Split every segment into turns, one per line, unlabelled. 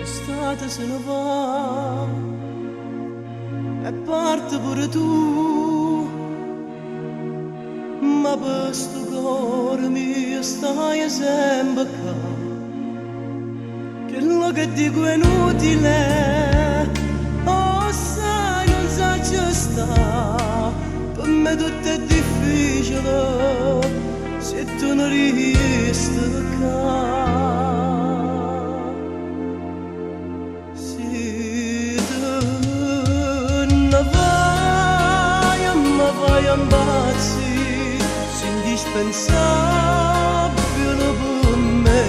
L'estate se ne va e parte pure tu, ma per sto cuore mio stai sempre qua. Quello che dico è inutile, oh sai non sa ci sta, per me tutto è difficile se tu non resti qua. Se tu ne vai, ma vai a impazzire, sei indispensabile per me,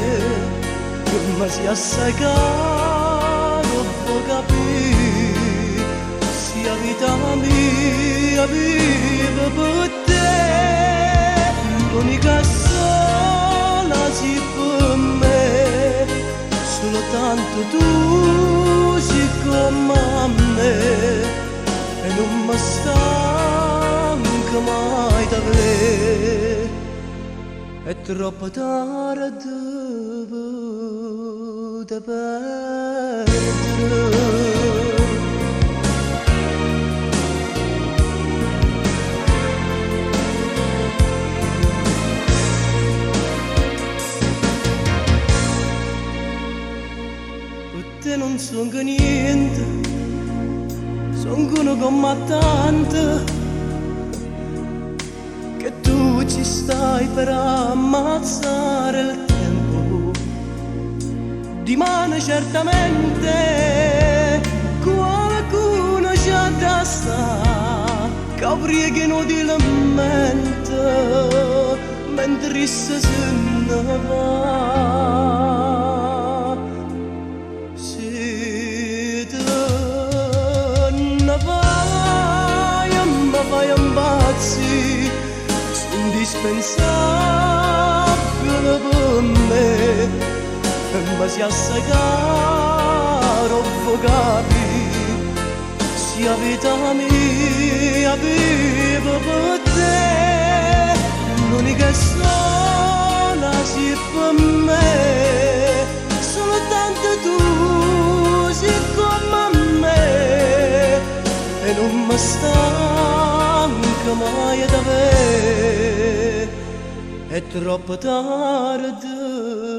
ma si assai caro può capire, se la vita mia vive per te, l'unica sola sei per me, solo tanto tu sei come me, e non mi stanco mai da te. È troppo tardi per te perdere. Per te non sono niente, sono uno come tante, che tu ci stai per ammazzare il tempo. Dimane certamente qualcuno c'è da sta, che prega inutilmente mentre se ne va. Se te ne vai, ma vai a impazzire, sei indispensabile per me, ma si assai caro può capire, se la vita mia vive per te, l'unica sola sei per me, solo tanto tu sei come me, e non mi stanco mai da te. È troppo tardi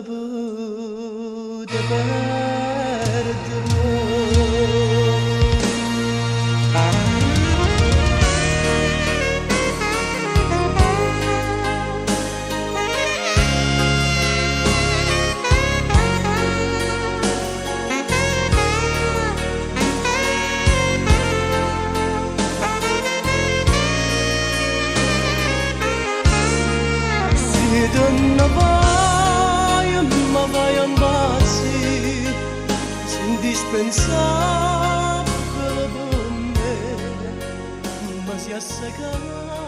per te perdere. Se te ne vai, ma vai a impazzire, sei indispensabile per me, ma si assai caro